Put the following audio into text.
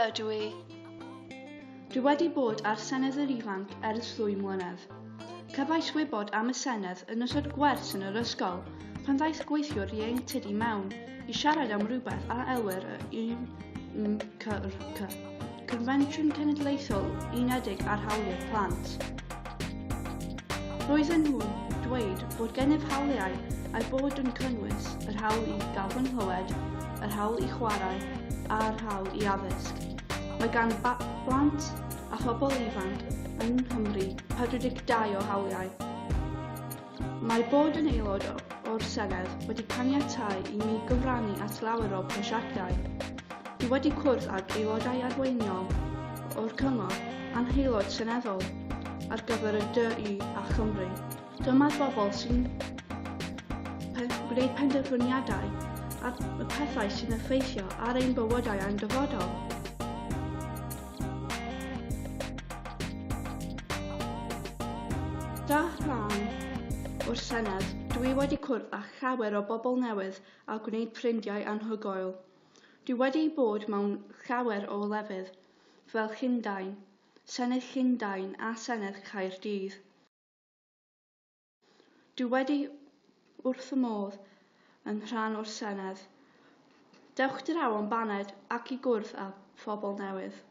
ydw i. Dwi wedi bod ar Senedd yr Ifanc ers ddwy mlynedd. Cefais wybod am y Senedd yn ystod gwers yn yr ysgol, pan ddaeth gweithiwr ieuenctid i mewn i siarad am rywbeth a elwir y UMCRC, Confensiwn Cenedlaethol Unedig ar Hawliau Plant. Roedden nhw'n dweud bod gennyf hawliau a'i bod yn cynnwys yr hawl i gael fy nghlywed, yr hawl i chwarae a'r hawl i addysg. Mae gan blant a phobl ifanc yng Nghymru 42 o hawliau. Mae bod yn aelod o'r Senedd wedi caniatáu i mi gyfrannu at lawer o brosiectau. Dwi wedi cwrdd ag aelodau arweiniol o'r Cyngor a'n haelod seneddol ar gyfer y DU a Chymru. Dyma'r bobl sy'n gwneud penderfyniadau ar y pethau sy'n effeithio ar ein bywydau a'n dyfodol. Da rhan o'r Senedd, dwi wedi cwrdd â llawer o bobl newydd a gwneud ffrindiau anhygoel. Dwi wedi bod mewn llawer o lefydd, fel Llundain, Senedd Llundain a Senedd Caerdydd. Dwi wedi wrth fy modd yn rhan o'r Senedd. Dewch draw am baned ac i gwrdd â phobl newydd.